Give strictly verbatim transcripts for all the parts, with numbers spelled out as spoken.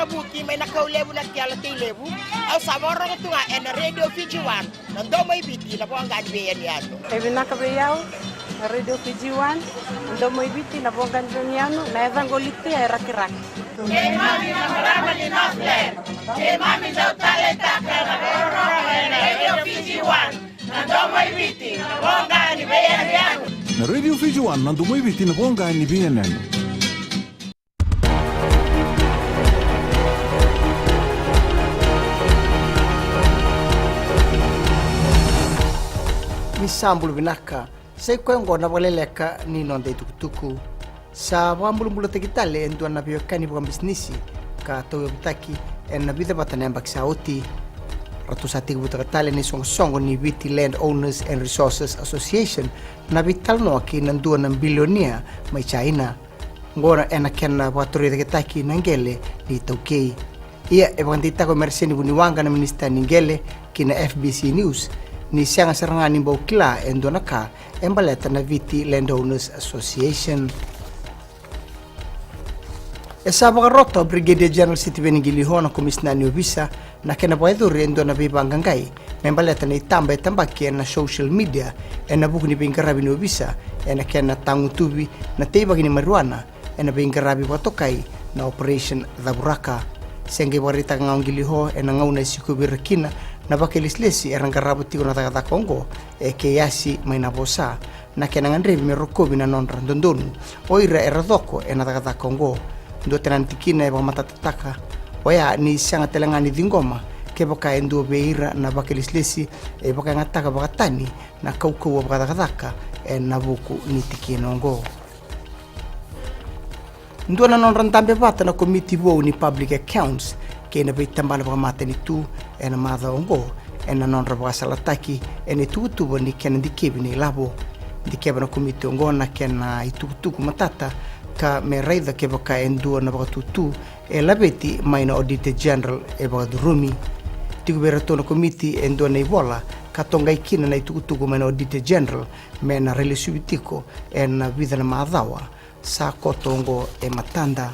Vuki mai na Kaulevu na Kiala Teilevu. Au sa vakarorogo tu ga ena Radio Fiji One, na domo i Viti, na voqa ni veiyanuyanu. E vinaka vei au na Radio Fiji One, na domo i Viti, na voqa ni veiyanuyanu, na yacaqu o Litia e Rakiraki. Keimami na marama ni Northland, keimami dau taleitaka na vakarorogo ena Radio Fiji One, na domo i Viti, na voqa ni veiyanuyanu. Na Radio Fiji One, na domo i Viti, na voqa ni veiyanuyanu. Ni sa bula vinaka. Sa i koya oqo na vakaleleka ni noda itukutuku. Sa vakabulabulataki tale e dua na veiwekani vakabisinisi ka tauyavutaki ena vica vata na yabaki sa oti. Ratou sa tekivutaka tale na isoqosoqo ni Viti Land Owners and Resources Association na veitalanoa kei na dua na bilionia mai China. Oqo ena kena vakatorocaketaki na qele ni iTaukei. Ia e vakadeitaka o Mereseni Vuniwaqa na minisita ni qele ki na F B C News ni sega sara ga ni bau kila e dua na ka e baleta na Viti Landowners Association. E sa vakarota o Brigadier General Sitiveni Qiliho, na komisina ni ovisa, na kena vakayacori e dua na veivaqaqai me baleta na itaba e tabaki ena social media ena vuku ni veiqaravi ni ovisa ena kena tagutuvi na teivaki ni marijuana ena veiqaravi vakatokai na Operation Cavuraka. Se qai vakaraitaka ga o Qiliho ena gauna e sikovi ira kina na vakailesilesi era qarava tiko na cakacaka oqo e Keiasi mai Navosa, na kena gadrevi me rokovi na nodra dodonu o ira era coko ena cakacaka oqo. Dua tale na tikina e vakamatatataka oya ni sega tale ga ni ciqoma kevaka e dua vei ira na vakailesilesi e vakayagataka vakatani na kaukauwa vakacakacaka ena vuku ni tikina oqo. Dua na nodra dabe vata na komiti vou ni Public Accounts kei na veitabana vakamatanitu ena macawa oqo ena nodra vakasalataki ena ituvatuva ni kena dikevi na ilavo. Dikeva na komiti oqo na kena itukutuku matata ka me raica kevaka e dua na vakatutu e laveti mai na Auditor General e vakacurumi. Tiko vei iratou na komiti e dua na ivola ka toqai kina na itukutuku mai na Auditor General me na railesuvi tiko ena vica na macawa sa koto oqo e matada.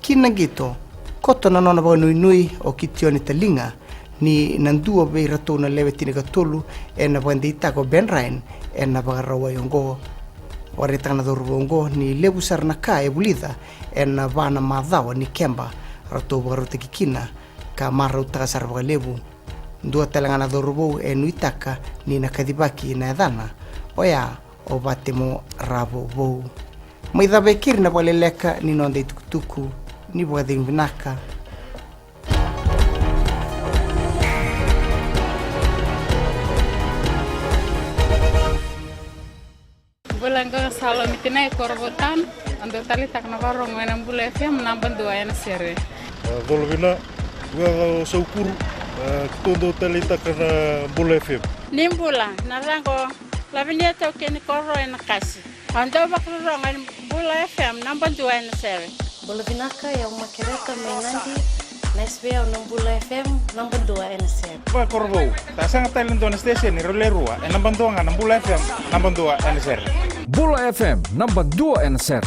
Ki na qito, koto na nona vakanuinui o Kitione Taliga ni na dua vei iratou na lewe tinikatolu ena vakadeitaka o Ben Ryan ena Vakarauwai oqo. Vakaraitaka na cauravou oqo ni levu sara na ka e vulica ena va na macawa ni keba ratou vakarautaki kina ka marautaka sara vakalevu. Dua tale ga na cauravou e nuitaka ni na kacivaki na yacana oya o Vatemo Ravouvou. Mai cava e keri na vakaleleka ni noda itukutuku. Ni vakacegu vinaka. Bula, qo ga Salomi Tinai, Korovou Town. Au dau taleitaka na vakarorogo ena Bula F M naba dua ena sere. A, Colovina, qo ga o Saukuru, a, keitou dau taleitaka na Bula F M. Ni bula, na yacaqu o Lavinia Taukei ni Koro ena Kasi. Au dau vakarorogo ena Bula F M naba dua ena sere. Bula vinaka, o au Makereta mai Nadi. Nice vei au na Bula F M naba dua ena sere. Vakakorovou, sa sega tale e dua na station e rau le rua, e naba dua ga na Bula F M naba dua ena sere. Bula F M naba dua ena sere.